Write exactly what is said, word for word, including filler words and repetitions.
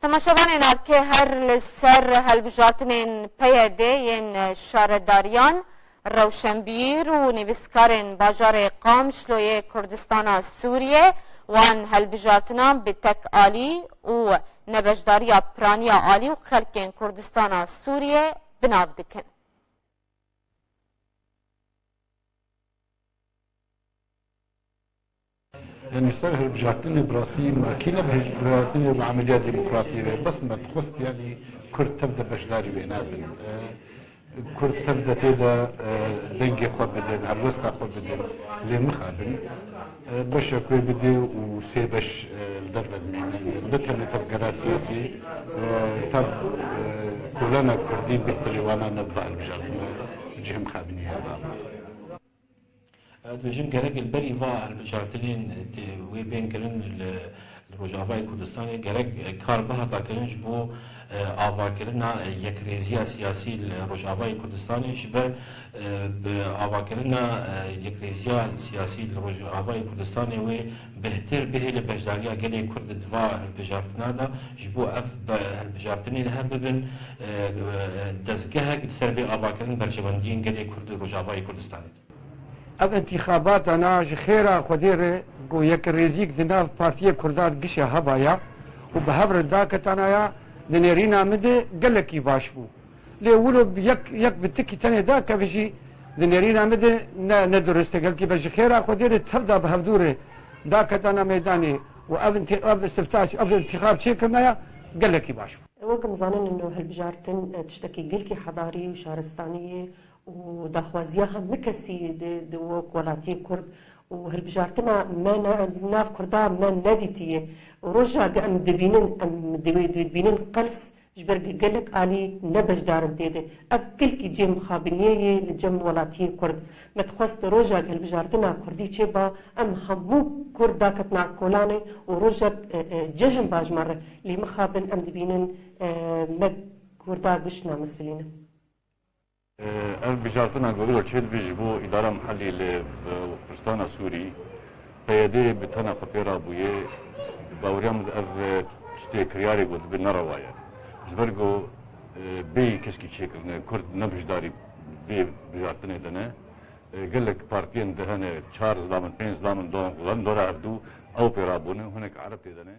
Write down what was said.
Temaşevanên erkê, her li ser hilbijartinên P Y D yên şaredariyan, rewşenbîr û nivîskarên bajarê Qamişlo yê Kurdistana Sûriyê, wan hilbijartinan bi tek alî û nebeşdariya piraniya alî û xelkên Kurdistana Sûriyê bi nav dikin. Yanî ser hilbijartinê bi rastî me kî ne bi hilbijartinê bi emeliya demokratiyê ve, bes me dixwest yanî Kurd tev de beşdarî wê nebin. E, Kurd tev de tê de, e, dengê xwe bidin, helwesta xwe bidin, lê mixabin. E, beşek wê bidê û sê beş, e, li derve dimînin. Ne tenê tevgera siyasî, e, tev, e, kolana kurdî bêhtirê wana ne bi va hilbijartine cihê mixabiniyê heva. Ez dibêjim gerek li berî va hilbijartinên tê wê bên kirin li, li Rojavayê Kurdistanê gerek, e, kar bihata kirin ji bo, e, avakirina, e, yekrêziya siyasî li Rojavayê Kurdistanê ji ber, e, bi avakirina, e, yekrêziya siyasî li Rojavayê Kurdistanê wê bêhtir bihêle beşdariya gelê Kurd di va hilbijartina de ji bo ev be-, hilbijartinê li hev bibin, e, e, dezgehek li ser vê avakirin berjewendiyên gelê Kurd li Rojavayê Kurdistanê de. Ev întîxabata na ji xêra Xwedê re ku yekrêzîk di nav Partiyê Kurdan gişa heba ya û bi hev re daketana ya di nêrîna min de gelekî baş bû. Lê wilo bi yek, yek bi tikî tenê dakeve jî di nêrîna min de ne, ne durist e. Gelkî be ji xêra Xwedê re tev da bi hevdû re daketana meydanê û ev întî-, ev istifta, ev întîxab çêkirina ya gelekî baş bû. Wek em zanin ino hilbijartin, e, tiştekî gelkî hedarî û şaristanî ye. û daxwaziya hemû kesî di, di wek welatiyê Kurd û hilbijartina me ne, nav Kurda me nedîtiye. Roja ku em dibînin, em diwê dibînin qels ji ber ku gelek alî ne beşdar in tê de. Ev gelkî cihê mixabiniyê ye li cem welatiyê Kurd. Me dixwest roja ku hilbijartina Kurdî çêba, em hemû Kurd daketina kolanê û rojek, e, e, cejn ba ji me re. Lê mixabin em dibînin, e, me Kurda giş namesilîne. Ev bijartina ku îro çêdibe ji bo îdara mihellî li, e, Kurdistana Sûrî, P Y D bi tena xwe pê rabûye, di baweriya min de ev, e, tiştê kiryarê ku dibe nerewa ye. Ji ber ku, e, bêyî keşkî çêkirine, Kurd ne beşdarî vê bijartinê de ne. E, gelek partiyên de hene, çar zilam in, pênc zilam in, don, don dora hevdû ew pê rabûne, hinek Ereb tê de ne.